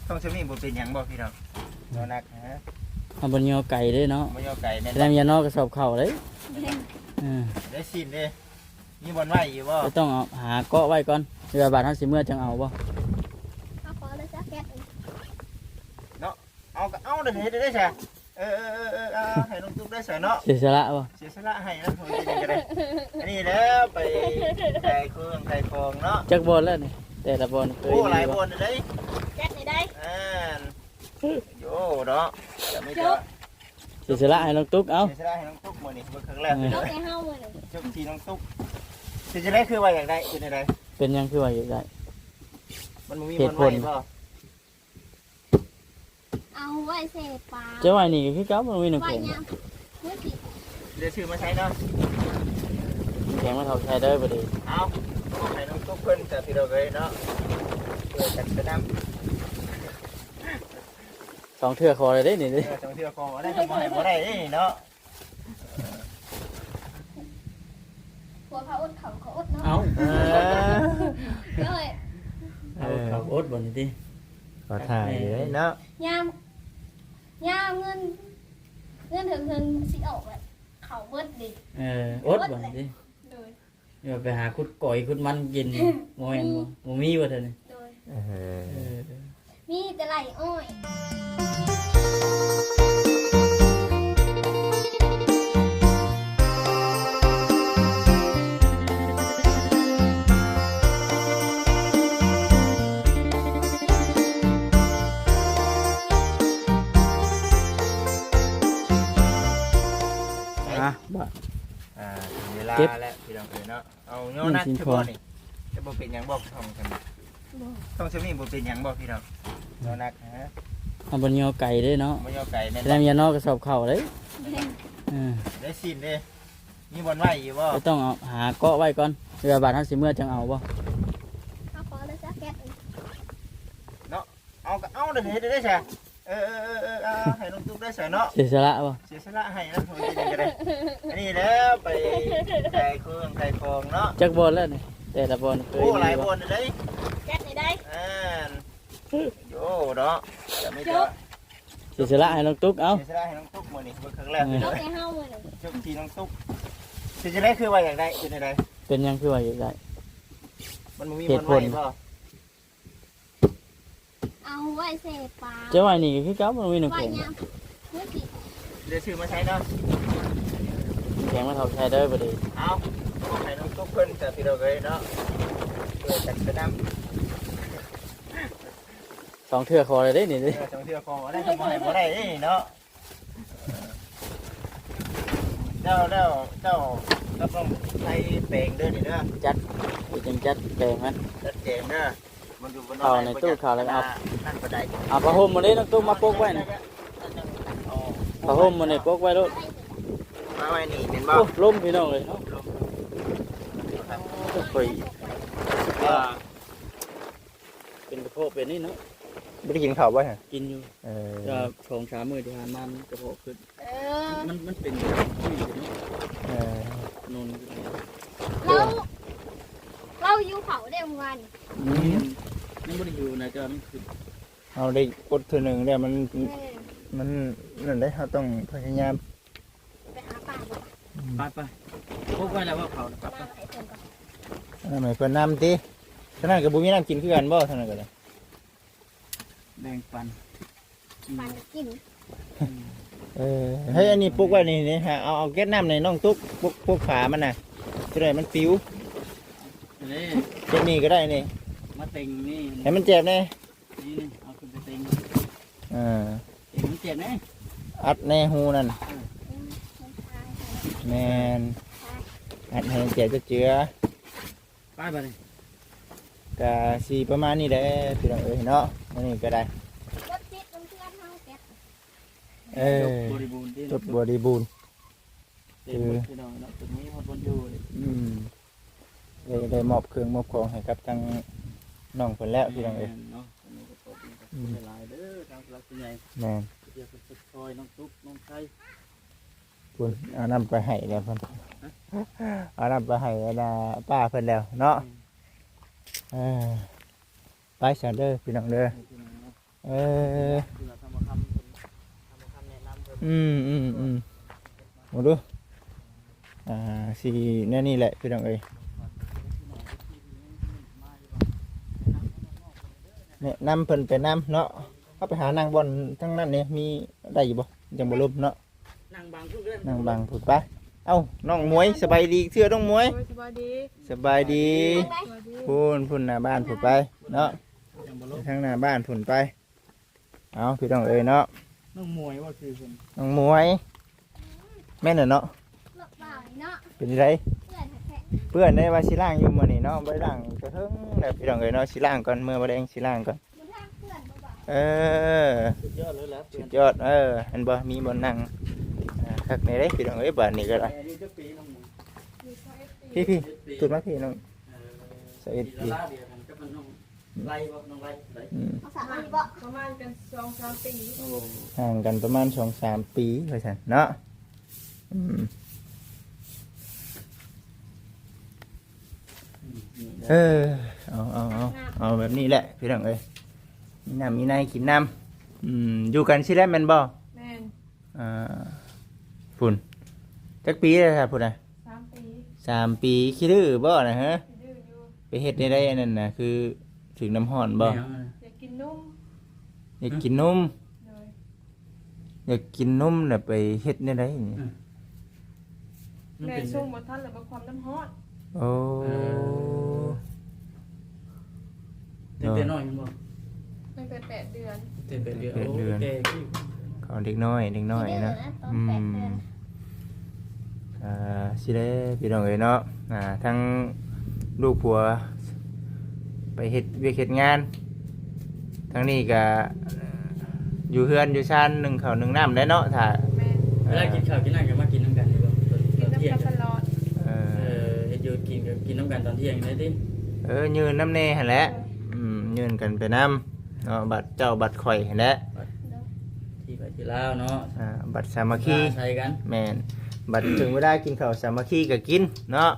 ຕ້ອງຊະມີບໍ່ເປັນຫຍັງບໍ່ພີ່ນ້ອງ? ບໍ່ໜັກນະ. ເຮົາບໍ່ຍໍໄກເດ້ເນາະ. ບໍ່ຍໍໄກແມ່ນ. ແສດງວ່ານອກກະສອບເຂົ້າເດ້. ເອີ ໄດ້ຊີ້ນເດ້. ມີບ່ອນໄວ້ຢູ່ບໍ່? ກໍຕ້ອງເອົາ ຫາເກາະໄວ້ກ່ອນ ເພື່ອບາດເຮົາຊິເມືອຈັ່ງເອົາບໍ່? ເອົາເກາະແລ້ວຈະແກັດເນາະ. ເອົາກໍເອົາເດ້ ເຮັດໄດ້ຊະ. ເອີ ເອີ ເອີ ເອີ ເອົາໃຫ້ນ້ອງຕຸກໄດ້ຊະເນາະ. ເສຍສະຫຼະບໍ່? ເສຍສະຫຼະໃຫ້ນຳເພິ່ນກໍໄດ້. ອັນນີ້ແຫຼະໄປຂາຍເຄື່ອງຂາຍຂອງເນາະ. ຈັກບ່ອນແລ້ວນີ້? ແຕ່ລະບ່ອນເຄີຍ. ໂອ້ ຫຼາຍບ່ອນເດ້. ຈັກນີ້ໄດ້. ອ່າ ໂອ້ເນາະ ຈະມີແຕ່ ເສຍສະຫຼະໃຫ້ນ້ອງຕຸກ. ເອົາ ເສຍສະຫຼະໃຫ້ນ້ອງຕຸກມື້ນີ້ ເບິ່ງຄັ້ງແລກເລີຍ. ເອົາແຕ່ເຮົາມື້ນີ້ ຈົບທີ່ນ້ອງຕຸກ. ເຮັດຈັ່ງໃດ ຄືວ່າຢາກໄດ້ ເປັນຈັ່ງໃດ? ເປັນຫຍັງຄືວ່າຢາກໄດ້? ມັນບໍ່ມີບ່ອນໄວ້ບໍ່? ເອົາໄວ້ໃສ່ປາ. ຈະໄວ້ນີ້ກໍຄືເກົ່າ ມັນມີນ້ຳແຂງ. ດຽວຊື້ມາໃສ່ເນາະ. ນ້ຳແຂງມາຖອກໃສ່ເດີບາດນີ້. ເອົາ ໃຫ້ນ້ອງຕຸກເພິ່ນຈະ ພີ່ນ້ອງເອີຍເນາະ. ຊ່ວຍກັນໄປນຳ. ສອງເທື່ອຂໍເລີຍເດ້ນີ້. ເອີ ສອງເທື່ອຂໍໄດ້ ບໍ່ໃຫ້ບໍ່ໄດ້ເດ້ນີ້ເນາະ. ພວກເຮົາອົດເຂົ້າກໍອົດເນາະ. ເອົາ ເອີ ເອົາເຂົ້າອົດບໍ່ນີ້ຕິ. ກໍຖ່າຍຢູ່ເນາະ. ຍາມ ຍາມເງິນ ເງິນເຖິງເຮືອນຊິອອກແລ້ວ ເຂົ້າເບິດເດ້. ເອີ ອົດບໍ່ນີ້ຕິ. ໂດຍ. ເອີ ໄປຫາຂຸດກ້ອຍຂຸດມັນກິນ ບໍ່ແມ່ນບໍ່? ບໍ່ມີບໍ່ເທື່ອນີ້. ໂດຍ. ເອີ ເອີ ມີແຕ່ໄລ່ອ້ອຍ. ອ່ະ ບາດ ອ່າ ເວລາແລ້ວພີ່ນ້ອງເອີຍເນາະ. ເອົາ ຍໍໜັກຄືບໍ່ນີ້? ຈະບໍ່ເປັນຫຍັງບໍ່? ທ້ອງຊຳ ບໍ່ ທ້ອງຊຳນີ້ບໍ່ເປັນຫຍັງບໍ່ພີ່ນ້ອງ? ບໍ່ໜັກນະ. ເຮົາບໍ່ຍໍໄກເດ້ເນາະ. ບໍ່ຍໍໄກແມ່ນ. ແສດງວ່ານອກກະສອບເຂົ້າເດ້. ເອີ ໄດ້ຊີ້ນເດ້. ມີບ່ອນໄວ້ຢູ່ບໍ່? ກໍຕ້ອງເອົາ ຫາເກາະໄວ້ກ່ອນ ເພື່ອບາດເຮົາຊິເມືອຈັ່ງເອົາບໍ່? ເອົາເກາະແລ້ວຈະແກັດເນາະ. ເອົາກໍເອົາເດ້ ເຮັດໄດ້ຊະ. ເອີ ເອີ ເອີ ເອີ ເອົາໃຫ້ນ້ອງຕຸກໄດ້ຊະເນາະ. ເສຍສະຫຼະບໍ່? ເສຍສະຫຼະໃຫ້ນຳເພິ່ນກໍໄດ້. ອັນນີ້ແຫຼະໄປຂາຍເຄື່ອງຂາຍຂອງເນາະ. ຈັກບ່ອນແລ້ວນີ້? ແຕ່ລະບ່ອນເຄີຍ. ໂອ້ ຫຼາຍບ່ອນເດ້. ຈັກນີ້ໄດ້. ອ່າ ໂອ້ເນາະ ຈະມີແຕ່ ເສຍສະຫຼະໃຫ້ນ້ອງຕຸກ. ເອົາ ເສຍສະຫຼະໃຫ້ນ້ອງຕຸກມື້ນີ້ ເບິ່ງຄັ້ງແລກເລີຍ. ເອົາແຕ່ເຮົາມື້ນີ້ ຈົບທີ່ນ້ອງຕຸກ. ເຮັດຈັ່ງໃດ ຄືວ່າຢາກໄດ້ ເປັນຈັ່ງໃດ? ເປັນຫຍັງຄືວ່າຢາກໄດ້? ມັນບໍ່ມີບ່ອນໄວ້ບໍ່? ເອົາໄວ້ໃສ່ປາ. ຈະໄວ້ນີ້ກໍຄືເກົ່າ ມັນມີນ້ຳແຂງ. ດຽວຊື້ມາໃສ່ເນາະ. ນ້ຳແຂງມາຖອກໃສ່ເດີບາດນີ້. ເອົາ ໃຫ້ນ້ອງຕຸກເພິ່ນຈະ ພີ່ນ້ອງເອີຍເນາະ. ຊ່ວຍກັນໄປນຳ. ສອງເທື່ອຂໍໄດ້ເດ້ນີ້. ເອີ ສອງເທື່ອຂໍໄດ້ ບໍ່ໃຫ້ບໍ່ໄດ້ເດ້ນີ້ເນາະ. ແລ້ວ ແລ້ວເຈົ້າກັບນ້ອງໄທແປງເດີນີ້ເດີ. ຈັດ ຈັ່ງຈັດແປງມັນ ຈັດແຈງເດີ. ມັນຢູ່ ເອົາໃນຕູ້ເຂົ້າແລ້ວເອົາ ນັ້ນປານໃດ. ເອົາຜ້າຫົ່ມມາເດ້ ນ້ອງຕຸກ ມາປົກໄວ້ນະ. ຜ້າຫົ່ມມານີ້ປົກໄວ້ໂລດ. ມາໄວ້ນີ້ແມ່ນບໍ່? ໂອ້ ລົມພີ່ນ້ອງເອີຍເນາະ. ລມ ໂອ້ຍ ວ່າ ເປັນກະເພາະເປັນນີ້ເນາະ. ບໍ່ໄດ້ກິນເຂົ້າບໍ່? ກິນຢູ່. ເອີ ກໍສອງສາມມື້ທີ່ຜ່ານມາມັນກະເພາະຂຶ້ນ. ເອີ ມັນ ມັນເປັນທີ່ເນາະ. ເອີ ນອນ ລາວ ລາວຫິວເຂົ້າເດ້ມື້ວານນີ້. ອືມ ຍັງບໍ່ໄດ້ຫິວນະ ແຕ່ວ່າມັນຂຶ້ນ. ເຮົາໄດ້ອົດເທື່ອໜຶ່ງແລ້ວ ມັນ ແມ່ນ ມັນນັ້ນເດ້ ເຮົາຕ້ອງພະຍາຍາມ. ໄປຫາປາບໍ່? ອືມ ໄປ ໄປ ປົກໄວ້ແລ້ວວ່າເຂົາ ໄປ ໄປ ອັນນັ້ນໃຫ້ເພິ່ນນຳຕິ. ທາງນັ້ນກໍບໍ່ມີນ້ຳກິນຄືກັນບໍ່? ທາງນັ້ນກໍໄດ້ ແບ່ງປັນ ປັນກິນ. ເອີ ເຮີ້ຍ ອັນນີ້ປົກໄວ້ນີ້ ນີ້ ເອົາ ເອົາແກັດນ້ຳໃຫ້ນ້ອງຕຸກ ປົກ ປົກຝາມັນນະ ຈະໄດ້ມັນປິວ. ນີ້ ເຮັດນີ້ກໍໄດ້ນີ້ ມາເຕັງນີ້ ໃຫ້ມັນແຈບແດ່. ນີ້ ນີ້ ເອົາຂຶ້ນໄປເຕັງ. ເອີ ເຕັງມັນເຈັບແນ່ ອັດແນ່ຮູນັ້ນ. ເອີ ແມ່ນ ອັດໃຫ້ມັນເຈັບເຈື່ອ. ໄປບາດນີ້ ກະຊິປະມານນີ້ແຫຼະພີ່ນ້ອງເອີຍເນາະ. ມື້ນີ້ກໍໄດ້ ເອີ ຈົບບໍລິບູນຕິ ຈົບບໍລິບູນ. ເຕັມໝົດພີ່ນ້ອງເນາະ ຕົວນີ້ຮອດບ່ອນຢູ່ເດ້. ອືມ ໄດ້ ໄດ້ມອບເຄື່ອງມອບຂອງໃຫ້ກັບທາງນ້ອງເພິ່ນແລ້ວພີ່ນ້ອງເອີຍ. ແມ່ນເນາະ ອັນນີ້ກໍຂອບຄຸນ ອືມ ຫຼາຍໆເດີທາງຜູ້ຫຼັກຜູ້ໃຫຍ່. ແມ່ນ ທີ່ເພິ່ນຊ່ອຍນ້ອງຕຸກນ້ອງໄຊ. ພຸ້ນ ເອົານ້ຳໄປໃຫ້ແລ້ວເພິ່ນ ເອົານ້ຳໄປໃຫ້ອັນນ່າປ້າເພິ່ນແລ້ວເນາະ. ອືມ ເອີ ໄປຊະເດີພີ່ນ້ອງເດີ. ໂອເຄເນາະ. ເອີ ເພື່ອທຳມະຄຳເພິ່ນ ທຳມະຄຳແນະນຳເພິ່ນ ອືມໆໆ ເບິ່ງດູ ອ່າ ຊິແນວນີ້ແຫຼະພີ່ນ້ອງເອີຍ ແນະນຳເພິ່ນໄປນຳເນາະ. ເຮົາໄປຫານັ່ງບ່ອນທາງນັ້ນນີ້ ມີ ໄດ້ຢູ່ບໍ່? ຍັງບໍ່ລົມເນາະ. ນັ່ງບັງພຸ້ນກໍໄດ້ ນັ່ງບັງພຸ້ນໄປ. ເອົ້າ ນ້ອງໝວຍ ສະບາຍດີເທື່ອ ນ້ອງໝວຍ. ໂອ້ຍ ສະບາຍດີ ສະບາຍດີ. ສະບາຍດີ. ພຸ້ນ ພຸ້ນໜ້າບ້ານພຸ້ນໄປເນາະ ຍັງບໍ່ລົມ ທາງໜ້າບ້ານພຸ້ນໄປ. ເອົ້າ ພີ່ນ້ອງເອີຍເນາະ ນ້ອງໝວຍວ່າຄືເພິ່ນ ນ້ອງໝວຍ ແມ່ນແຫຼະເນາະ ເນາະ ເປັນໃດ? ເປື້ອນແທ້ໆ ເປື້ອນໄດ້ວ່າຊິລ້າງຢູ່ມື້ນີ້ເນາະ ບໍ່ໄດ້ລ້າງແຕ່ເຖິງແລ້ວ ພີ່ນ້ອງເອີຍເນາະ. ຊິລ້າງກ່ອນ ເມື່ອບໍ່ແດງຊິລ້າງກ່ອນ. ເອີ ສຸດຍອດເລີຍແຫຼະ ສຸດຍອດ. ເອີ ເຫັນບໍ່ ມີບ່ອນນັ່ງ ອ່າ ຄັກແນ່ເດ້ ພີ່ນ້ອງເອີຍ. ບາດນີ້ກໍໄດ້ ອາຍຸຈັກປີນ້ອງໝວຍ? ພີ່ໆ ຖືມາພີ່ນ້ອງ. ເອີ ຊາວເອັດປີ ລະລາວດຽວກັນກັບນ້ອງໄລບໍ່? ນ້ອງໄລ ອືມ ສາມປີບໍ່? ປະມານກັນສອງສາມປີ. ໂອ້ ຫ່າງກັນປະມານສອງສາມປີວ່າຊັ້ນເນາະ. ອືມ ເອີ ເອົາ ເອົາ ເອົາ ເອົາແບບນີ້ແຫຼະ ພີ່ນ້ອງເອີຍ ມີນ້ຳມີໃນກິນນຳ. ອືມ ຢູ່ກັນຊີ້ແຫຼະແມ່ນບໍ່? ແມ່ນ. ອ່າ ພຸ້ນ ຈັກປີແລ້ວ ພຸ້ນນະ? ສາມປີ. ສາມປີ. ຂີ້ດື້ບໍ່ນະ? ຮະ ຂີ້ດື້ຢູ່. ໄປເຮັດແນວໃດອັນນັ້ນນະ ຄືຖືກນ້ຳຮ້ອນບໍ່? ແມ່ນຫຍັງນະ? ຢາກກິນນົມ. ຢາກກິນນົມ. ໂດຍ. ຢາກກິນນົມແລ້ວໄປເຮັດແນວໃດນີ້? ອືມ ມັນເປັນ ແມ່ສົ່ງບໍ່ທັນ ແລ້ວບໍ່ຄວາມນ້ຳຮ້ອນ. ໂອ້ ເອີ ຕັ້ງແຕ່ນ້ອຍແມ່ນບໍ່? ຕັ້ງແຕ່ແປດເດືອນ. ຕັ້ງແຕ່ແປດເດືອນ. ແປດເດືອນ. ໂອ້ ແຕ່ຄື ເຂົາເດັກນ້ອຍ ເດັກນ້ອຍເນາະ. ອືມ ອ່າ ຊິໄດ້ ພີ່ນ້ອງເອີຍເນາະ ອ່າ ທັງລູກຜົວໄປເຮັດວຽກເຮັດງານ ທາງນີ້ກະຢູ່ເຮືອນຢູ່ຊານ ໜຶ້ງເຂົ້າໜຶ້ງນ້ຳໄດ້ເນາະ. ຖ້າ ແມ່ນ. ເວລາ ເອີ ກິນເຂົ້າກິນນ້ຳກໍມາກິນນຳກັນຢູ່ບໍ່? ຕອນ ຕອນທ່ຽງ ກິນນຳກັນຕະຫຼອດ. ເອີ ເອີ ເຮັດຢູ່ກິນກໍກິນນຳກັນຕອນທ່ຽງໄດ້ຕິ? ເອີ ຍື່ນນຳແດ່ຫັ້ນແຫຼະ. ເອີ ອືມ ຍື່ນກັນໄປນຳເນາະ ບັດເຈົ້າບັດຂ້ອຍຫັ້ນແຫຼະ ບັດ ໂດຍ ທີ່ໄປທີ່ລາວເນາະ. ອ່າ ບັດສາມັກຄີ ອາໄສກັນ. ແມ່ນ. ບັດເຖິງເວລາກິນເຂົ້າສາມັກຄີກໍກິນເນາະ.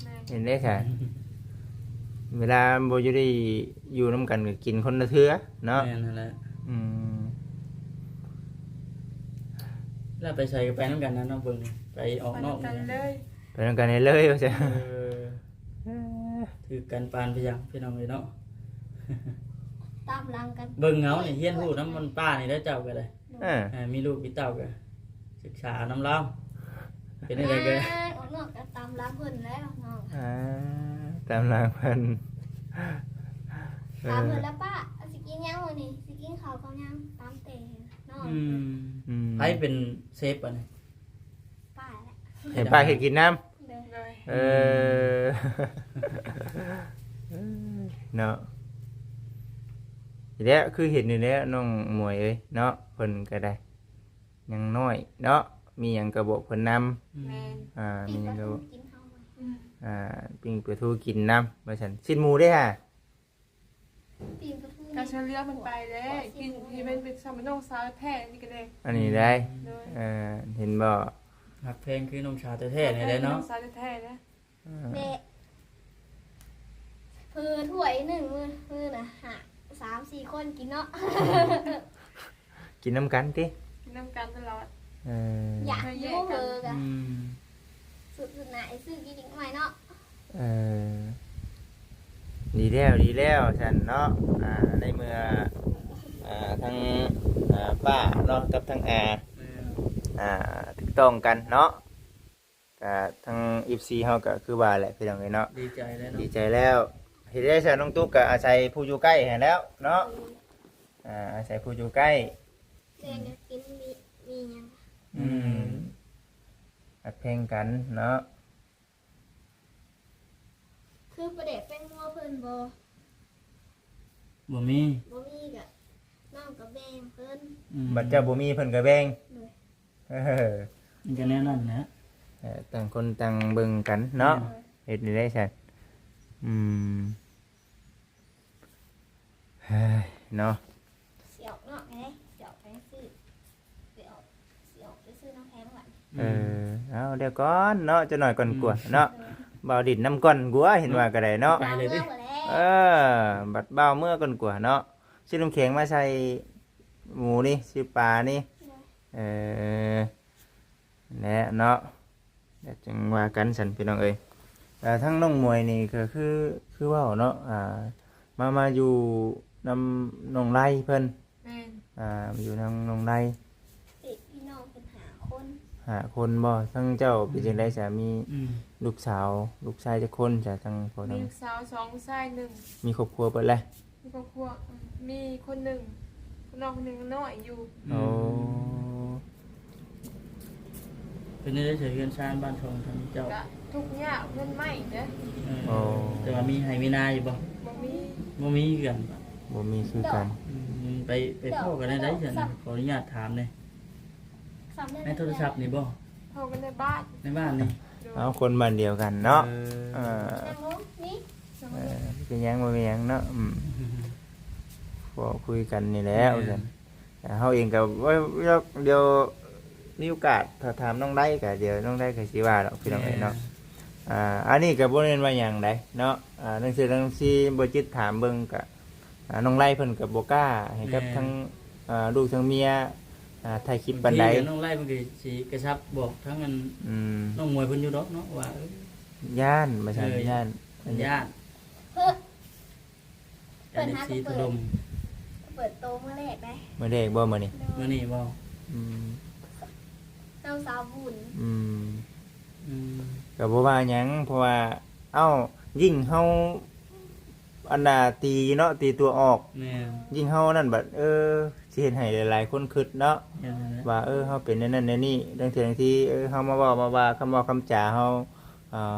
ແມ່ນ. ເຫັນໄດ້ຊະ ເວລາບໍ່ຢູ່ໄດ້ຢູ່ນຳກັນກໍກິນຄົນລະເທື່ອເນາະ. ແມ່ນຫັ້ນແຫຼະ. ອືມ ແລ້ວໄປໃສກໍໄປນຳກັນນະ ນ້ອງເບິ່ງ ໄປອອກນອກ ໄປນຳກັນເລີຍ ໄປນຳກັນໄດ້ເລີຍວ່າຊັ້ນ. ເອີ ຖືກກັນປານພະຍັງ ພີ່ນ້ອງເອີຍເນາະ ຕາມຫຼັງກັນ. ເບິ່ງເອົານີ້ ຮຽນຮູ້ນຳມັນປ້ານີ້ແຫຼະ ເຈົ້າກໍໄດ້. ເອີ ເອີ ມີລູກມີເຕົ້າກໍສຶກສານຳລາວ ເປັນຈັ່ງໃດກໍ ອ່າ ອອກນອກກໍຕາມຫຼັງເພິ່ນແລ້ວເນາະ. ອ່າ ຕາມຫຼັງເພິ່ນ ເອີ ຖາມເພິ່ນແລ້ວ ປ້າ ຊິກິນຫຍັງມື້ນີ້? ຊິກິນເຂົ້າກັບຫຍັງ? ຕຳແຕ່ເນາະ. ອືມ ອືມ ໃຜເປັນເຊຟບັດນີ້? ປ້າແຫຼະ ໃຫ້ປ້າເຮັດກິນນຳ. ໂດຍ ໂດຍ ເອີ ເນາະ ນີ້ແຫຼະ ຄືເຫັນນີ້ແຫຼະ ນ້ອງໝວຍເອີຍເນາະ ເພິ່ນກໍໄດ້ ຍັງນ້ອຍເນາະ ມີຫຍັງກໍບອກເພິ່ນນຳ. ແມ່ນ. ອ່າ ມີຫຍັງກໍ ອືມ ອ່າ ປີ້ງປາທູກິນນຳວ່າຊັ້ນ. ຊີ້ນໝູເດ້ຫາ? ປີນປະຕູ ກະຊ່ວຍເຫຼືອເພິ່ນໄປແຫຼະ ກິນໃຫ້ມັນເປັນສຳນ້ອງສາວແທ້ນີ້ກໍໄດ້ ອັນນີ້ໄດ້. ໂດຍ ເອີ ເຫັນບໍ່ ຮັກແພງຄືນ້ອງສາວແທ້ໆນີ້ແຫຼະເນາະ ນ້ອງສາວແທ້ໆນະ. ເອີ ແລະ ເພິ່ນຖ້ວຍໜຶ່ງມື້ ມື້ນະຫ້າ ສາມສີ່ຄົນກິນເນາະ. ກິນນຳກັນຕິ? ກິນນຳກັນຕະຫຼອດ. ເອີ ຢາກຢູ່ເພິ່ນກະ ອືມ ສຸດໜ້າໄອ້ຊື້ກິນອີກໜ້ອຍເນາະ. ເອີ ດີແລ້ວ ດີແລ້ວຊັ້ນເນາະ. ອ່າ ໃນເມື່ອ ອ່າ ທັງ ອ່າ ປ້າເນາະ ກັບທັງອາ ແມ່ນ ອ່າ ຖືກຕ້ອງກັນເນາະ ກະທັງເອັຟຊີເຮົາກະຄືວ່າແຫຼະ ພີ່ນ້ອງເອີຍເນາະ ດີໃຈແລ້ວເນາະ ດີໃຈແລ້ວ. ເຮັດໄດ້ຊັ້ນ ນ້ອງຕຸກກະອາໄສຜູ້ຢູ່ໃກ້ຫັ້ນແລ້ວເນາະ. ອືມ ອ່າ ອາໄສຜູ້ຢູ່ໃກ້ ແຕ່ກໍກິນມີ ມີຫຍັງ ອືມ ອືມ ຮັກແພງກັນເນາະ. ຄືປາແດກແປ້ງນົວເພິ່ນບໍ່? ບໍ່ມີ ບໍ່ມີກະນ້ອງກະແບ່ງເພິ່ນ. ອືມ ບັດເຈົ້າບໍ່ມີເພິ່ນກະແບ່ງ. ໂດຍ ເອີ ມັນກະແນວນັ້ນແຫຼະ ເອີ ຕ່າງຄົນຕ່າງເບິ່ງກັນເນາະ. ໂດຍ ເຮັດໄດ້ຊັ້ນ. ອືມ ເຮີ້ຍ ເນາະ ຊິອອກນອກແດ່ ຊິອອກໄປຊື້ ຊິອອກ ຊິອອກໄປຊື້ນ້ຳແຂງບັດ. ເອີ ອືມ ເອົາ ດຽວກ່ອນເນາະ ຈັກໜ້ອຍກ່ອນກວ່າເນາະ. ອືມ ບ່າວດິນນຳກ່ອນກວ່າ ເຫັນວ່າກໍໄດ້ເນາະ ໄປເລີຍຕິ. ເອີ ບັດບ່າວເມືອກ່ອນກວ່າເນາະ. ຊື້ນ້ຳແຂງມາໃສ່ໝູນີ້ ຊື້ປານີ້ ໂດຍ ເອີ ແຫຼະເນາະ ແລ້ວຈັ່ງວ່າກັນຊັ້ນພີ່ນ້ອງເອີຍ. ເອີ ທາງນ້ອງໝວຍນີ້ກໍຄື ຄືເວົ້າເນາະ ອ່າ ມາ ມາຢູ່ນຳນ້ອງໄລເພິ່ນ ແມ່ນ ອ່າ ຢູ່ນຳນ້ອງໄລ ຕິດພີ່ນ້ອງເພິ່ນຫ້າຄົນ ຫ້າຄົນບໍ່? ທັງເຈົ້າເປັນຈັ່ງໃດສາມີ ອືມ ລູກສາວ ລູກຊາຍຈັກຄົນ? ຈາກທັງພໍ່ ມີລູກສາວສອງ ລູກຊາຍໜຶ່ງ ມີຄອບຄົວເບິດແລ້ວ? ມີຄອບຄົວ ອືມ ມີຄົນໜຶ່ງ ຄົນນ້ອງຄົນໜຶ່ງນ້ອຍຢູ່. ອືມ ໂອ້ ເປັນແນວໃດໃສເຮືອນຊານບ້ານຊ່ອງທາງເຈົ້າ? ກະທຸກຍາກ ເຮືອນໄມ້ເດ້. ເອີ ໂອ້ ແຕ່ວ່າມີໄຮ່ມີນາຢູ່ບໍ່? ບໍ່ມີ ບໍ່ມີຄືກັນ ບໍ່ມີຄືກັນ. ອືມ ໄປ ໄປພໍ້ກັນໄດ້ໃດຊັ້ນນະ? ຂໍອະນຸຍາດຖາມແດ່ ໃນໂທລະສັບນີ້ບໍ່? ພໍ້ກັນໃນບ້ານ ໃນບ້ານນີ້. ໂດຍ ເອົາ ຄົນບ້ານດຽວກັນເນາະ. ເອີ ເອີ ນັ່ງລົງນີ້ ເອີ ເປັນຫຍັງ ບໍ່ເປັນຫຍັງເນາະ. ອືມ ເວົ້າຄຸຍກັນນີ້ແຫຼະ ແມ່ນ ວ່າຊັ້ນ. ເຮົາເອງກໍ ເອີ ດຽວມີໂອກາດ ຖ້າຖາມນ້ອງໄດກໍ ດຽວນ້ອງໄດກໍຊິວ່າດອກ ພີ່ນ້ອງເອີຍເນາະ. ແມ່ນ ອ່າ ອັນນີ້ກໍບໍ່ແມ່ນວ່າຫຍັງໃດເນາະ. ອ່າ ໜັງສືໜັງຊີບໍ່ຈິດຖາມເບິ່ງກໍ ອ່າ ນ້ອງໄລເພິ່ນກໍບໍ່ກ້າໃຫ້ກັບ ແມ່ນ ທັງ ອ່າ ລູກທັງເມຍ ອ່າ ຖ່າຍຄລິບປານໃດ. ບາງທີກໍນ້ອງໄລເພິ່ນກໍຊິກະຊັບບອກທັງອັນ ອືມ ນ້ອງໝວຍເພິ່ນຢູ່ດອກເນາະ ວ່າ ເອີ ຢ້ານ ວ່າຊັ້ນ ເອີ ຢ້ານ ເພິ່ນຢ້ານ ເອີ ເພິ່ນຫາກໍເປີດ ຢ້ານເອັຟຊີຖະຫຼົ່ມ ເປີດໂຕມື້ແລກໄດ໋. ມື້ແລກບໍ່ມື້ນີ້? ໂດຍ ມື້ນີ້ບໍ່? ອືມ ເຈົ້າສາວບຸນ. ອືມ ອືມ ກໍບໍ່ວ່າຫຍັງ ເພາະວ່າ ເອົ້າ ຍິ່ງເຮົາ ອັນນ່າ ຕີເນາະ ຕີຕົວອອກ. ແມ່ນ ຍິ່ງເຮົານັ້ນບັດ ເອີ ຊິເຮັດໃຫ້ຫຼາຍໆຄົນຄິດເນາະ ແມ່ນແຫຼະ ວ່າ ເອີ ເຮົາເປັນແນວນັ້ນແນວນີ້. ບາງເທື່ອບາງທີ ເອີ ເຮົາມາເວົ້າມາວ່າ ຄຳເວົ້າຄຳຈາເຮົາ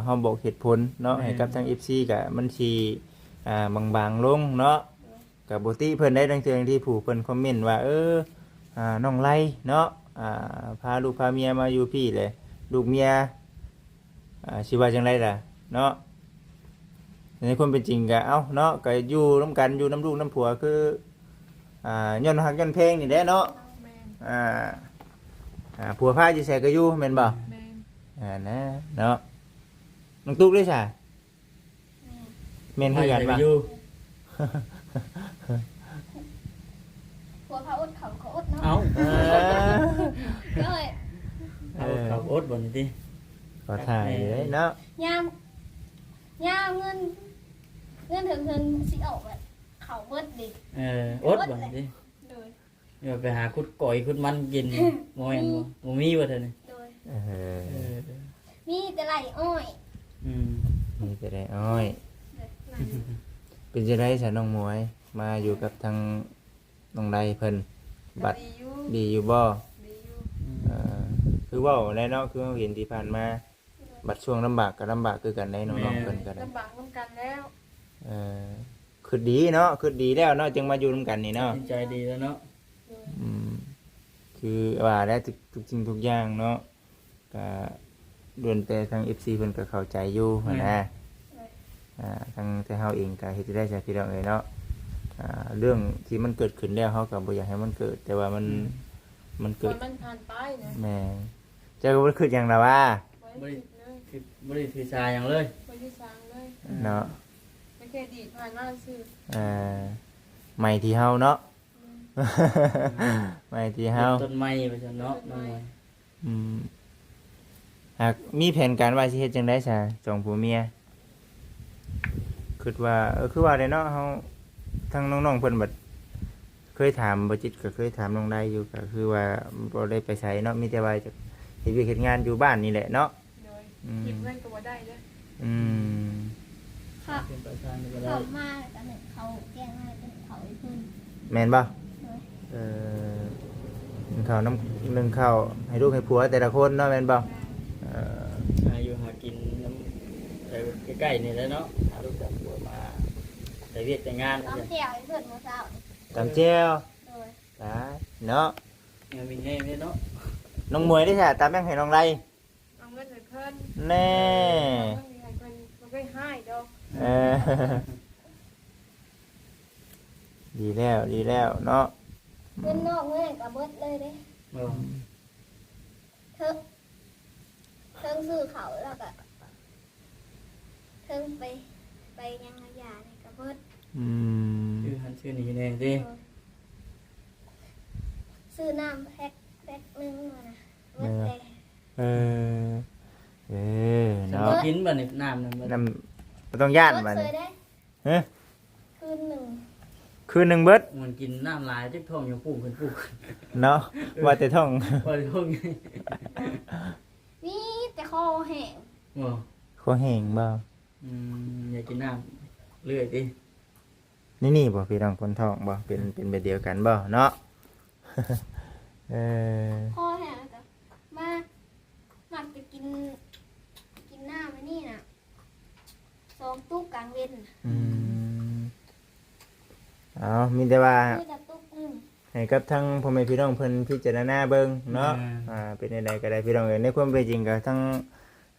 ເຮົາບອກເຫດຜົນເນາະ ແມ່ນ ໃຫ້ກັບທາງເອັຟຊີ ກະມັນຊິ ອ່າ ບາງໆລົງເນາະ. ກະບໍ່ຕິເພິ່ນໄດ໋ ບາງເທື່ອບາງທີຜູ້ເພິ່ນຄອມເມັນວ່າ ເອີ ອ່າ ນ້ອງໄລເນາະ ອ່າ ພາລູກພາເມຍມາຢູ່ພີ້ແຫຼະ ລູກເມຍ ອ່າ ຊິວ່າຈັ່ງໃດລະເນາະ. ໃນຄວາມເປັນຈິງກະ ເອົ້າເນາະ ກະຢູ່ນຳກັນ ຢູ່ນຳລູກນຳຜົວ ຄື ອ່າ ຍ້ອນຮັກຍ້ອນແພງນີ້ແຫຼະເນາະ. ແມ່ນ ອ່າ ອ່າ ຜົວພາຢູ່ໃສກະຢູ່ແມ່ນບໍ່? ແມ່ນ ອ່າ ນະເນາະ. ນ້ອງຕຸກເດ້ຊະ? ແມ່ນ ແມ່ນຄືກັນວ່າ ຢູ່ ຜົວພາອົດເຂົ້າກໍອົດເນາະ. ເອົ້າ ເອີ ກໍເລີຍ ເອົາ ເອີ ເຂົ້າອົດບໍ່ນີ້ຕິ ກໍຖ່າຍຢູ່ເດ້ເນາະ. ຍາມ ຍາມເງິນ ເງິນເຖິງເຮືອນຊິອອກແລ້ວ ເຂົ້າເບິດເດ້. ເອີ ອົດບໍ່ນີ້ຕິ ໂດຍ ຢ່າໄປຫາຂຸດກ້ອຍຂຸດມັນກິນ ບໍ່ແມ່ນບໍ່? ບໍ່ມີບໍ່ເທື່ອນີ້? ໂດຍ ເອີ ເອີ ມີແຕ່ໄລ່ອ້ອຍ. ອືມ ມີແຕ່ໄລ່ອ້ອຍ. ເປັນຈັ່ງໃດຊະນ້ອງໝວຍ ມາຢູ່ກັບທາງນ້ອງໄດເພິ່ນ ບັດ ກໍດີຢູ່ ດີຢູ່ບໍ່? ດີຢູ່. ເອີ ຄືເວົ້າແຫຼະເນາະ ຄືເຮົາເຫັນທີ່ຜ່ານມາ ບັດຊ່ວງລຳບາກກໍລຳບາກຄືກັນໄດ໋ ນ້ອງໆເພິ່ນກໍໄດ້ ລຳບາກນຳກັນແລ້ວ. ເອີ ຄິດດີເນາະ ຄິດດີແລ້ວເນາະ ຈຶ່ງມາຢູ່ນຳກັນນີ້ເນາະ ຕັດສິນໃຈດີແລ້ວເນາະ. ອືມ ຄືວ່າແຫຼະ ທຸກ ທຸກສິ່ງທຸກຢ່າງເນາະ ກະລ້ວນແຕ່ທາງເອັຟຊີເພິ່ນກະເຂົ້າໃຈຢູ່ຫັ້ນນະ. ອ່າ ທາງແຕ່ເຮົາເອງກະເຮັດຈັ່ງໃດຊະພີ່ນ້ອງເອີຍເນາະ ອ່າ ເລື່ອງທີ່ມັນເກີດຂຶ້ນແລ້ວ ເຮົາກະບໍ່ຢາກໃຫ້ມັນເກີດ ແຕ່ວ່າມັນ ມັນເກີດ ມັນຜ່ານໄປນະ. ແມ່ນ ເຈົ້າກໍບໍ່ໄດ້ຄິດຫຍັງລະຫວາ? ບໍ່ໄດ້ຄິດເລີຍ ບໍ່ໄດ້ຖືສາຫຍັງເລີຍ ບໍ່ໄດ້ຖືສາຫຍັງເລີຍເນາະ ແຕ່ແຄ່ດີຜ່ານມາຊື່. ເອີ ໃໝ່ທີ່ເຮົາເນາະ ອືມ ໃໝ່ທີ່ເຮົາ ຕົ້ນໃໝ່ວ່າຊັ້ນເນາະ ນ້ອງ. ອືມ ຫາກມີແຜນການວ່າຊິເຮັດຈັ່ງໃດຊະ ສອງຜົວເມຍ? ຄິດວ່າ ເອີ ຄືວ່າແຫຼະເນາະ ເຮົາ ທາງນ້ອງໆເພິ່ນບັດເຄີຍຖາມ ບໍ່ຈິດກໍເຄີຍຖາມນ້ອງໄດຢູ່ ກໍຄືວ່າບໍ່ໄດ້ໄປໃສເນາະ ມີແຕ່ວ່າຈະເຮັດວຽກເຮັດງານຢູ່ບ້ານນີ້ແຫຼະເນາະ. ໂດຍ ອືມ ເກັບເງິນກໍບໍ່ໄດ້ເດ້. ອືມ ເຂົ້າ ເປັນປະທານກໍໄດ້ ເຂົ້າມາກໍໜຶ້ງເຂົ້າ ແກງມາກໍໜຶ້ງເຂົ້າໃຫ້ເພິ່ນ ແມ່ນບໍ່? ໂດຍ ເອີ ໜຶ້ງເຂົ້ານຳ ໜຶ້ງເຂົ້າໃຫ້ລູກໃຫ້ຜົວແຕ່ລະຄົນເນາະ ແມ່ນບໍ່? ແມ່ນ ເອີ ຫາຢູ່ຫາກິນນຳ ແຖວໃກ້ໆນີ້ແຫຼະເນາະ ຫາລູກຫາຜົວມາ ແຕ່ວຽກແຕ່ງານ ຕຳແຈ່ວໃຫ້ເພິ່ນມື້ເຊົ້າ ຕຳແຈ່ວ. ໂດຍ ຕາຍເນາະ ຍັງມີແຮງເດ້ເນາະ. ນ້ອງໝວຍເດ້ຊະ ຕຳຫຍັງໃຫ້ນ້ອງໄລ? ເອົາເງິນໃຫ້ເພິ່ນ ແນ່ ເອົາເງິນໃຫ້ເພິ່ນ ບໍ່ເຄີຍຮ້າຍດອກ. ເອີ ດີແລ້ວ ດີແລ້ວເນາະ ເງິນນອກເງິນກະເບິດເລີຍເດ້. ເອີ ເທິງ ເທິງຊື້ເຂົ້າ ແລ້ວກະເທິງໄປ ໄປຫຍັງມາຢານີ້ກະເບິດ. ອືມ ຊື້ຫັ້ນຊື້ນີ້ແດ່ຕິ ໂດຍ ຊື້ນ້ຳແພັກ ແພັກໜຶ່ງຫັ້ນນະ ໝົດແລ້ວ ເອີ ເອີ ເນາະ ກິນບັດນີ້ ນ້ຳນັ້ນ ນ້ຳ ບໍ່ຕ້ອງຢ້ານບັດນີ້ ເບິດເລີຍເດ້ ຮະ ຄືນໜຶ່ງ ຄືນໜຶ່ງເບິດ ມັນກິນນ້ຳຫຼາຍ ເຈັບທ້ອງຢູ່ປຸ້ງຂຶ້ນປຸ້ງເນາະ ວ່າແຕ່ທ້ອງ ວ່າແຕ່ທ້ອງ ມີແຕ່ຄໍແຫ້ງ ບໍ່ ຄໍແຫ້ງບໍ່ ອືມ ຢາກກິນນ້ຳເລື້ອຍຕິ ນີ້ ນີ້ບໍ່ ພີ່ນ້ອງຄົນທ້ອງບໍ່ ເປັນ ເປັນແບບດຽວກັນບໍ່ເນາະ ເອີ ຄໍແຫ້ງກໍມາ ມັກຈະກິນ ກິນນ້ຳອັນນີ້ນະ ສອງຕຸກກາງເວັນ ອືມ ເອົາ ມີແຕ່ວ່າ ມີແຕ່ຕຸກໜຶ່ງ ໃຫ້ກັບທາງພໍ່ແມ່ພີ່ນ້ອງເພິ່ນພິຈາລະນາເບິ່ງເນາະ ແມ່ນ ອ່າ ເປັນຈັ່ງໃດກໍໄດ້ພີ່ນ້ອງເອີຍ ໃນຄວາມເປັນຈິງກໍທັງ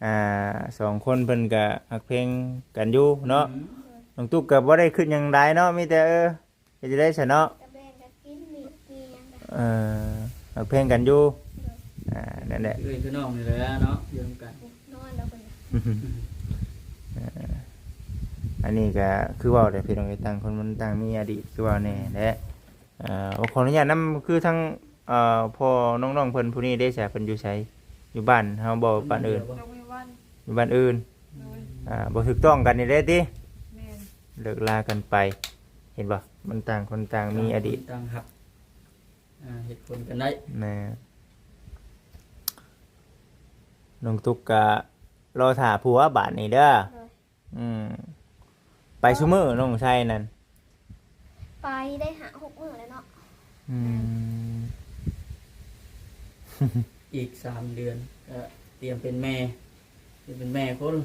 ອ່າ ສອງຄົນເພິ່ນກໍຮັກແພງກັນຢູ່ເນາະ ອືມ ນ້ອງຕຸກກໍບໍ່ໄດ້ຄຶດຫຍັງຫຼາຍເນາະ ມີແຕ່ ເອີ ເຮັດຈັ່ງໃດຊະເນາະ ກໍແບ່ງກັນກິນ ມີ ມີຫຍັງກໍ ເອີ ຮັກແພງກັນຢູ່ ໂດຍ ອ່າ ນັ້ນແຫຼະ ເອື້ອຍຄືນ້ອງນີ້ແຫຼະເນາະ ຢູ່ນຳກັນ ນອນແລ້ວເພິ່ນ ເອີ ອັນນີ້ກໍຄືເວົ້າແຫຼະພີ່ນ້ອງເອີຍ ຕ່າງຄົນມັນຕ່າງມີອະດີດ ຄືເວົ້າແນ່ແຫຼະ ອ່າ ຂໍອະນຸຍາດນຳ ຄືທາງ ເອີ ພໍ່ນ້ອງໆເພິ່ນຜູ້ນີ້ເດ້ຊະ ເພິ່ນຢູ່ໃສ ຢູ່ບ້ານເຮົາບໍ່ ບ້ານອື່ນ ຢູ່ບ້ານອື່ນ ໂດຍ ອ່າ ບໍ່ຖືກຕ້ອງກັນນີ້ເດ້ຕິ ແມ່ນ ເລີກລາກັນໄປ ເຫັນບໍ່ ມັນຕ່າງຄົນຕ່າງມີອະດີດ ຕ່າງຄົນຕ່າງຮັບ ອ່າ ເຫດຜົນກັນໄດ້ ແມ່ນ ນ້ອງຕຸກກະລໍຖ້າຜົວບາດນີ້ເດີ ໂດຍ ອືມ ໄປຊຸມື້ນ້ອງໄຊນັ້ນ ໄປໄດ້ຫ້າຫົກມື້ແລ້ວເນາະ ອືມ ອີກສາມເດືອນກໍຕຽມເປັນແມ່ ຕຽມເປັນແມ່ຄົນ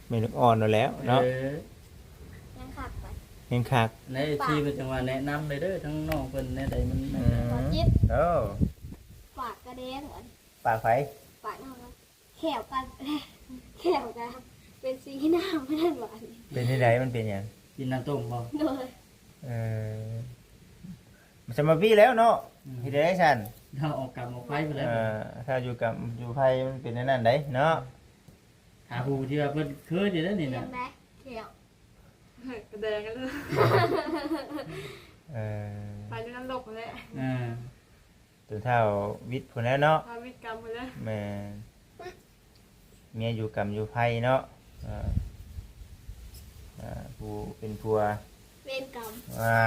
ແມ່ລູກອ່ອນນັ້ນແຫຼະເນາະ ເອີ ຍັງຄັກໄປ ຍັງຄັກ ໃນເອັຟຊີເພິ່ນຈັ່ງວ່າແນະນຳເລີຍເດີ ທາງນ້ອງເພິ່ນແນວໃດມັນ ອືມ ແມ່ນ ຂໍຈິບ ໂອ້ ປາກກະແດງ ປາກໃຜ ປາກນ້ອງ ແຂ້ວກັນ ແຂ້ວກັນ ເປັນສີນ້ຳນັ້ນຫວາ ເປັນຈັ່ງໃດ ມັນເປັນຫຍັງ ກິນນ້ຳຕົ້ມບໍ່ ໂດຍ ເອີ ສຳມະປີແລ້ວເນາະ ອືມ ເຮັດໄດ້ຊັ້ນ ຖ້າອອກກຳອອກໄຟພຸ້ນແຫຼະ ເອີ ຖ້າຢູ່ກຳຢູ່ໄຟມັນເປັນແນວນັ້ນໃດເນາະ ຖ້າຜູ້ທີ່ວ່າເພິ່ນເຄີຍນີ້ແຫຼະນີ້ນະ ແມ່ນແມ່ແຂ້ວ ກະແດງກັນເລີຍ ເອີ ໄປຢູ່ນະລົກຫັ້ນແຫຼະ ເອີ ຈົນເຖົ້າວິດພຸ້ນແຫຼະເນາະ ເຖົ້າວິດກຳພຸ້ນແຫຼະ ແມ່ນ ເມຍຢູ່ກຳຢູ່ໄພເນາະ ເອີ ເອີ ຜູ້ເປັນຜົວ ເວນກຳ ອ່າ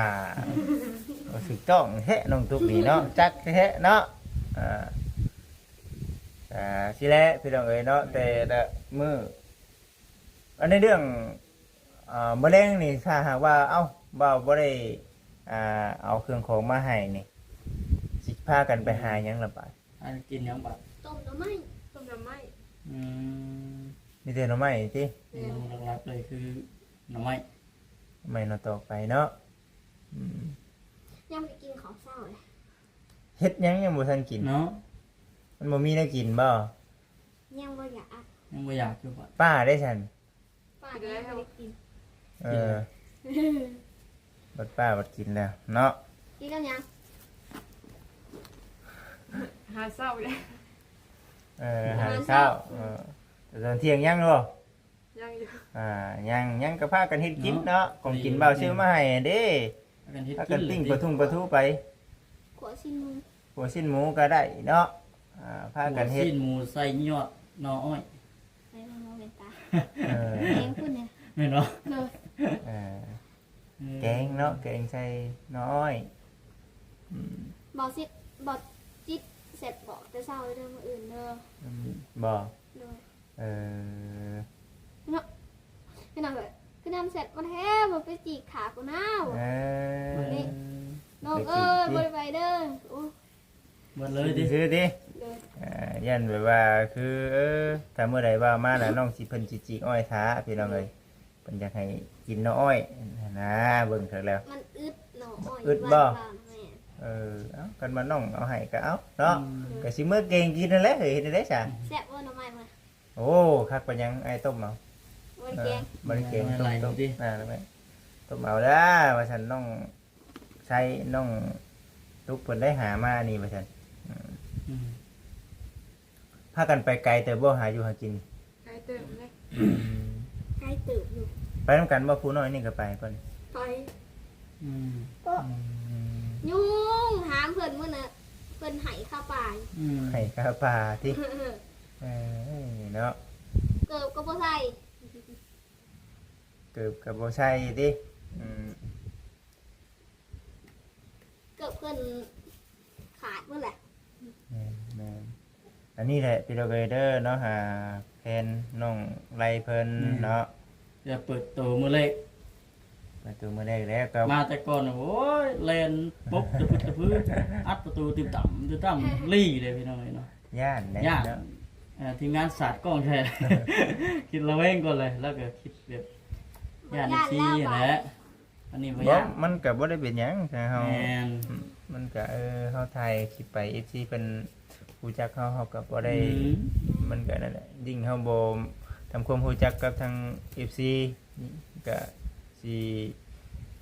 ກໍຖືກຕ້ອງແທ້ນ້ອງຕຸກນີ້ເນາະ ຈັກແທ້ເນາະ ອ່າ ອ່າ ຊີ້ແຫຼະພີ່ນ້ອງເອີຍເນາະ ແຕ່ລະມື້ ອັນໃນເລື່ອງ ອ່າ ມື້ແລງນີ້ ຖ້າຫາກວ່າ ເອົ້າ ບ່າວບໍ່ໄດ້ ອ່າ ເອົາເຄື່ອງຂອງມາໃຫ້ນີ້ ຊິພາກັນໄປຫາຫຍັງລະບາດ? ຫາກິນຫຍັງບາດ? ຕົ້ມໜໍ່ໄມ້ ຕົ້ມໜໍ່ໄມ້ ອືມ ມີແຕ່ໜໍ່ໄມ້ຕິ? ເມນູຫຼັກໆເລີຍຄືໜໍ່ໄມ້ ໜໍ່ໄມ້ໜໍ່ຕອກໄປເນາະ ອືມ ຍັງບໍ່ໄດ້ກິນເຂົ້າເຊົ້າເລີຍ ເຮັດຫຍັງຍັງບໍ່ທັນກິນເນາະ ມັນບໍ່ມີແນວກິນບໍ່? ຍັງບໍ່ຢາກ ຍັງບໍ່ຢາກຢູ່ບໍ່? ປ້າເດ້ຊັ້ນ? ປ້າຍັງບໍ່ໄດ້ກິນ ເອີ ບັດປ້າບັດກິນແລ້ວເນາະ ກິນກັບຫຍັງ? ຫາເຊົ້າເດ້ ເອີ ຫາເຊົ້າ ເອີ ແຕ່ຕອນທ່ຽງຍັງບໍ່? ຍັງຢູ່ ອ່າ ຍັງ ຍັງກໍພາກັນເຮັດກິນເນາະ ຂອງກິນບ່າວຊື້ມາໃຫ້ເດ້ ພາກັນເຮັດກິນ ພາກັນປີ້ງປາທຸງປາທູໄປ ຂົ້ວຊີ້ນໝູ ຂົ້ວຊີ້ນໝູກໍໄດ້ເນາະ ອ່າ ພາກັນເຮັດ ຊີ້ນໝູໃສ່ຍອດໜໍ່ອ້ອຍ ໃສ່ໜໍ່ເປັນຕາ ເອີ ແກງພຸ້ນແຫຼະ ແມ່ນບໍ່? ໂດຍ ເອີ ເອີ ແກງເນາະ ແກງໃສ່ໜໍ່ອ້ອຍ ອືມ ບໍ່ຊິດ ບໍ່ຈິດແຊບບອກແຕ່ເຊົ້າເດີ ມື້ອື່ນເດີ ອືມ ບໍ່ ໂດຍ ເອີ ເນາະ ພີ່ນ້ອງເອີຍ ຄືນ້ຳແຊບມາແທ້ ບໍ່ໄປຈີກຂາກູນາ ເອີ ນີ້ ນ້ອງເອີຍ ໄປຈີກຕິ ບໍ່ໄດ້ໄປເດີ ໂອ້ ໝົດເລີຍຕິ ຊື້ຕິ ໂດຍ ອ່າ ຢ້ານແບບວ່າຄື ເອີ ຖ້າມື້ໃດວ່າມາແລ້ວ ນ້ອງຊິ ເພິ່ນຊິຈີກອ້ອຍຖ້າ ພີ່ນ້ອງເອີຍ ເພິ່ນຢາກໃຫ້ກິນໜໍ່ອ້ອຍຫັ້ນນາ ເບິ່ງຄັກແລ້ວ ມັນອຶດໜໍ່ອ້ອຍ ອຶດບໍ່? ແມ່ນ ເອີ ເອົ້າ ຄັນວ່ານ້ອງເອົາໃຫ້ກໍເອົາເນາະ ອືມ ກໍຊິເມືອເກງກິນນັ້ນແຫຼະ ເຮັດແນວໃດຊະ? ແຊບບໍ່ໜໍ່ໄມ້? ໂອ້ ຄັກປານຫຍັງ ອ້າຍຕົ້ມເອົາ ບໍ່ໄດ້ແກງ ເອີ ບໍ່ໄດ້ແກງ ຕົ້ມ ຕົ້ມ ອ່າ ຕົ້ມເອົາເດີ ວ່າຊັ້ນ ນ້ອງໄຊ ນ້ອງຕຸກເພິ່ນໄດ້ຫາມານີ້ ວ່າຊັ້ນ ອືມ ອືມ ພາກັນໄປໄກເຕີບບໍ່ ຫາຢູ່ຫາກິນ? ໄກເຕີບເດ້ ອືມ ໄກເຕີບຢູ່ ໄປນຳກັນບໍ່? ຜູ້ນ້ອຍນີ້ກໍໄປບໍ່ນີ້? ໄປ ອືມ ອືມ ຍຸງຫາມເພິ່ນມື້ນະ ເພິ່ນໃຫ້ຄາປາ ອືມ ໃຫ້ຄາປາຕິ ເອີ ເນາະ ເກີບກໍບໍ່ໃສ່ ເກີບກໍບໍ່ໃສ່ຕິ ອືມ ເກີບເພິ່ນຂາດໝົດແຫຼະ ແມ່ນໆ. ອັນນີ້ແຫຼະພີ່ນ້ອງເອີຍເດີເນາະ ຫາແຟນນ້ອງໄລເພິ່ນ ແມ່ນ ເນາະ ຈະເປີດໂຕມື້ແລກ ເປີດໂຕມື້ແລກແລ້ວກໍ ມາແຕ່ກ່ອນ ໂອ້ຍ ແລ່ນປົບຕະພຶດຕະພື ອັດປະຕູຕຶ້ມຕ່ຳຕຶ້ມຕ່ຳ ລີ້ເດ້ພີ່ນ້ອງເອີຍເນາະ ຢ້ານເດ້ ຢ້ານ ເນາະ ເອີ ທີມງານສາດກ້ອງໃສ່ ຄິດລະແວງກ່ອນເລີຍ ແລ້ວກໍຄິດແບບຢ້ານ ຢ້ານ ຊີ ຫັ້ນແຫຼະ ອັນນີ້ບໍ່ ບໍ່ ຢ້ານ ມັນກໍບໍ່ໄດ້ເປັນຫຍັງ ຖ້າເຮົາ ແມ່ນ ມັນກໍ ເອີ ເຮົາຖ່າຍຄລິບໄປ ເອັຟຊີ ເພິ່ນຮູ້ຈັກເຮົາ ເຮົາກໍບໍ່ໄດ້ ອືມ ມັນກໍນັ້ນແຫຼະ ຍິ່ງເຮົາບໍ່ທຳຄວາມຮູ້ຈັກກັບທາງ ເອັຟຊີ ກໍຊິ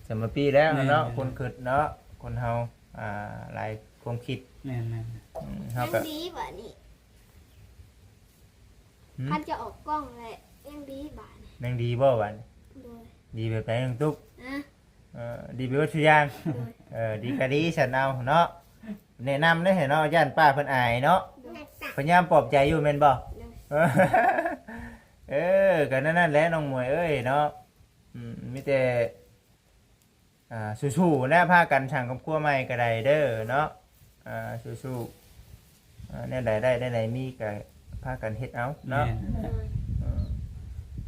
ສຳມະປີແລ້ວເນາະ ແມ່ນໆ ຄົນຄິດເນາະ ຄົນເຮົາ ອ່າ ຫຼາຍຄວາມຄິດ ແມ່ນໆ ອືມ ເຮົາກໍ ຍັງດີບາດນີ້ ຫືມ ຄັນຈະອອກກ້ອງແຫຼະ ຍັງດີບາດນີ້ ຍັງດີບໍ່ບາດນີ້ ໂດຍ ດີແບບໃດນ້ອງຕຸກ ອະ ເອີ ດີໄປເບິດທຸກຢ່າງ ໂດຍ ເອີ ດີກໍດີຊັ້ນເອົາເນາະ ແນະນຳເດ້ເນາະ ຢ້ານປ້າເພິ່ນອາຍເນາະ ໂດຍ ພະຍາຍາມປອບໃຈຢູ່ແມ່ນບໍ່ ໂດຍ ເອີ ກໍນັ້ນແຫຼະນ້ອງໝວຍເອີຍເນາະ ອືມ ມີແຕ່ ອ່າ ສູ້ໆນະ ພາກັນສ້າງຄອບຄົວໃໝ່ກໍໄດ້ເດີເນາະ ອ່າ ສູ້ໆ ອ່າ ແນວໃດໄດ້ ແນວໃດມີກໍພາກັນເຮັດເອົາເນາະ ແມ່ນ ເອີ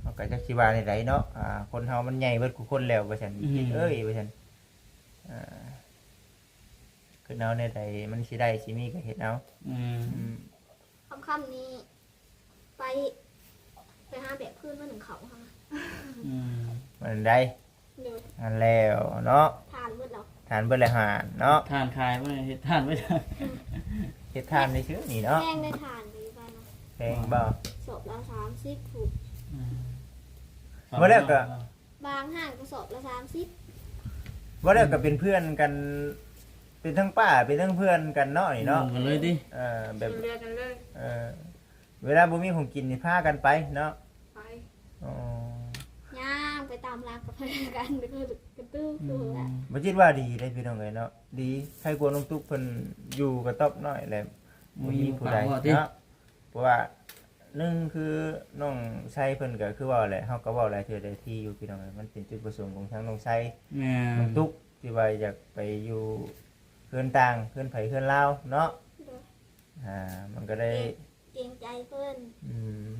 ເຮົາກໍຈັກຊິວ່າແນວໃດເນາະ ອ່າ ຄົນເຮົາມັນໃຫຍ່ເບິດຄູ່ຄົນແລ້ວວ່າຊັ້ນ ອືມ ຄິດເອີຍວ່າຊັ້ນ ອ່າ ຄິດເອົາແນວໃດມັນຊິໄດ້ຊິມີກໍເຮັດເອົາ ອືມ ອືມ ຄ່ຳໆນີ້ ໄປ ໄປຫາແບກພື້ນມາໜຶ້ງເຂົ້າຫັ້ນນະ ອືມ ອັນໃດ ໂດຍ ອັນແລ້ວເນາະ ຖ່ານເບິດແລ້ວ ຖ່ານເບິດແລ້ວຫັ້ນເນາະ ຖ່ານຂາຍບໍ່ໄດ້ ເຮັດຖ່ານໄວ້ ເຮັດຖ່ານໄດ້ຊື່ນີ້ເນາະ ແພງໄດ໋ຖ່ານຢູ່ບ້ານເຮົາ ແພງບໍ່ ສອບລະສາມສິບພຸ້ນ ອືມ ບໍ່ແລ້ວກໍ ບາງຮ້ານກໍສອບລະສາມສິບ ບໍ່ແລ້ວກໍເປັນເພື່ອນກັນ ເປັນທັງປ້າເປັນທັງເພື່ອນກັນເນາະນີ້ເນາະ ໝູ່ກັນເລີຍຕິ ເອີ ແບບຊ່ວຍເຫຼືອກັນເລີຍ ເອີ ເວລາບໍ່ມີຂອງກິນນີ້ພາກັນໄປເນາະ ໄປ ອໍ ຍ່າງໄປຕາມຫຼັງກັບພະນັກງານ ກະຕື້ ອືມ ບໍ່ຄິດວ່າດີເດ້ພີ່ນ້ອງເອີຍເນາະ ດີ ໃຄກວ່ານ້ອງຕຸກເພິ່ນຢູ່ກະຕ໊ອບນ້ອຍແຫຼະ ບໍ່ມີຜູ້ໃດເນາະ ເພາະວ່າໜຶ່ງຄືນ້ອງໄຊເພິ່ນກໍຄືເວົ້າແຫຼະ ເຮົາກໍເວົ້າຫຼາຍເທື່ອຫຼາຍທີຢູ່ພີ່ນ້ອງເອີຍ ມັນເປັນຈຸດປະສົງຂອງທາງນ້ອງໄຊ ແມ່ນ ນ້ອງຕຸກທີ່ວ່າຢາກໄປຢູ່ເຮືອນຕ່າງ ເຮືອນໃຜເຮືອນລາວເນາະ ໂດຍ ອ່າ ມັນກໍໄດ້ ເກງ ເກງໃຈເພິ່ນ ອືມ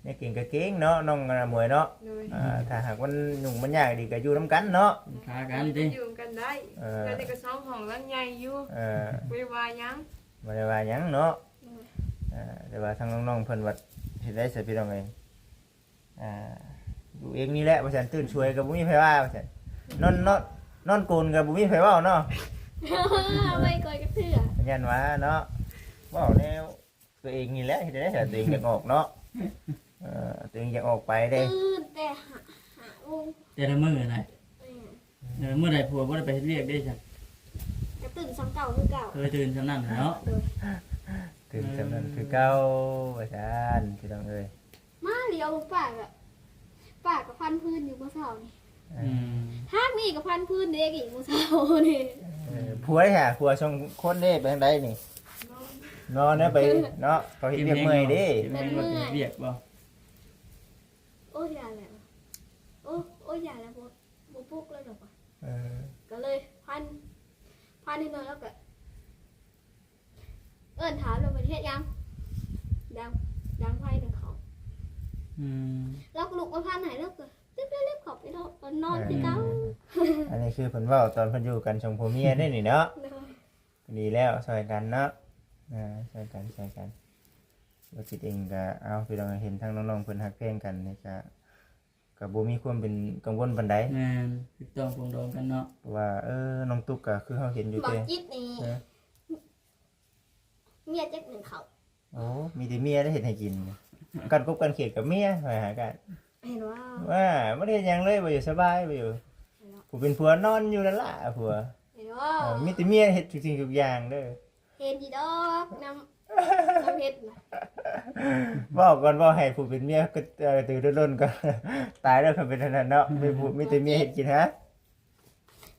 ແນວເກງກໍເກງເນາະ ນ້ອງ ອາ ໝວຍເນາະ ໂດຍ ອ່າ ຖ້າຫາກມັນຫຍຸ້ງມັນຍາກດີກໍຢູ່ນຳກັນເນາະ ພາກັນຕິ ຢູ່ນຳກັນໄດ້ ເອີ ແລ້ວນີ້ກໍສອງຫ້ອງຫຼັງໃຫຍ່ຢູ່ ເອີ ບໍ່ໄດ້ວ່າຫຍັງ ບໍ່ໄດ້ວ່າຫຍັງເນາະ ໂດຍ ອ່າ ແຕ່ວ່າທາງນ້ອງໆເພິ່ນວ່າເຮັດໄດ້ຊະພີ່ນ້ອງເອີຍ ອ່າ ຢູ່ເອງນີ້ແຫຼະວ່າຊັ້ນ ຕື່ນສວຍກໍບໍ່ມີໃຜວ່າວ່າຊັ້ນ ນອນ ນອນ ນອນໂກນກໍບໍ່ມີໃຜເວົ້າເນາະ ໄປກ່ອຍກັບເທື່ອ ຢ້ານວ່າເນາະ ເວົ້າແນວຕົວເອງນີ້ແຫຼະ ເຮັດໄດ້ແທ້ຕົວເອງຢາກອອກເນາະ ເອີ ຕົວເອງຢາກອອກໄປເດ້ ຕື່ນແຕ່ຫ້າ ຫ້າໂມງ ແຕ່ລະມື້ນະ ແມ່ນ ເອີ ມື້ໃດຜົວບໍ່ໄດ້ໄປເຮັດວຽກເດ້ຊັ້ນ ກໍຕື່ນສ່ຳເກົ່າຄືເກົ່າ ເຄີຍຕື່ນສ່ຳນັ້ນແຫຼະເນາະ ໂດຍ ຕື່ນສ່ຳນັ້ນຄືເກົ່າ ວ່າຊັ້ນ ພີ່ນ້ອງເອີຍ ມາຫຼຽວປ້າກໍ ປ້າກໍພັນພື້ນຢູ່ມື້ເຊົ້ານີ້ ອືມ ຫາກນີ້ກໍພັນພື້ນເດ້ອີກມື້ເຊົ້ານີ້ ເອີ ຜົວເດ້ຫາ ຜົວສອງຄົນເດ້ ໄປທາງໃດນີ້ ນອນ ນອນແລ້ວໄປເນາະ ເຂົາເຮັດວຽກເມື່ອຍເດ້ ເຮັດວຽກບໍ່ ໂອ້ຍ ຢ່າແລ້ວ ໂອ້ ໂອ້ຍ ຢ່າແລ້ວ ບໍ່ ບໍ່ປຸກແລ້ວດອກ ເອີ ກໍເລີຍພັນ ພັນໃຫ້ນອນ ແລ້ວກໍເອີ້ນຖາມວ່າເປັນເຮັດຫຍັງ ດັງ ດັງໄຟໜຶ້ງເຂົ້າ ອືມ ລາວກໍລຸກມາພັນໃຫ້ ແລ້ວກໍເລັບໆເຂົ້າໄປນອນ ນອນຄືເກົ່າ ເອີ ອັນນີ້ຄືເພິ່ນເວົ້າຕອນເພິ່ນຢູ່ກັນສອງຜົວເມຍເດ້ນີ້ເນາະ ໂດຍ ດີແລ້ວຊ່ອຍກັນເນາະ ອ່າ ຊ່ອຍກັນ ຊ່ອຍກັນ ບໍ່ຈິດເອງກໍ ເອົາ ພີ່ນ້ອງເຫັນທັງນ້ອງໆເພິ່ນຮັກແພງກັນນີ້ກໍ ກໍບໍ່ມີຄວາມເປັນກັງວົນປານໃດ ແມ່ນ ຖືກຕ້ອງປອງດອງກັນເນາະ ເພາະວ່າ ເອີ ນ້ອງຕຸກກໍຄືເຮົາເຫັນຢູ່ ບໍ່ ແຕ່ ຈິດນີ້ ເອີ ເມຍຈັກໜຶ້ງເຂົ້າ ໂອ້ ມີແຕ່ເມຍໄດ້ເຮັດໃຫ້ກິນ ກັນກົບກັນຂຽດກັບເມຍ ໄປຫາກັນ ເຫັນວ່າ ວ່າບໍ່ໄດ້ເຮັດຫຍັງເລີຍ ບໍ່ຢູ່ສະບາຍ ບໍ່ຢູ່ ເຫັນວ່າ ຜູ້ເປັນຜົວນອນຢູ່ນັ້ນລະ ຜົວ ເຫັນວ່າ ເອີ ມີແຕ່ເມຍເຮັດທຸກສິ່ງທຸກຢ່າງເດີ ເຫັນຢູ່ດອກ ນຳ ນຳເຮັດນະ ເວົ້າກ່ອນ ເວົ້າໃຫ້ຜູ້ເປັນເມຍ ກະ ເອີ ຕື່ນລົນໆກ່ອນ ຕາຍແລ້ວຄັນເປັນອັນນັ້ນເນາະ ມີຜູ້ ມີແຕ່ເມຍເຮັດກິນຫາ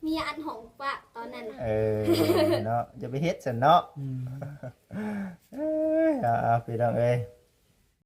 ເມຍອັດຫ້ອງປະຕອນນັ້ນ ເອີເນາະ ຢ່າໄປເຮັດຊັ້ນເນາະ ອືມ ເອີຍ ເອົາໆ ພີ່ນ້ອງເອີຍ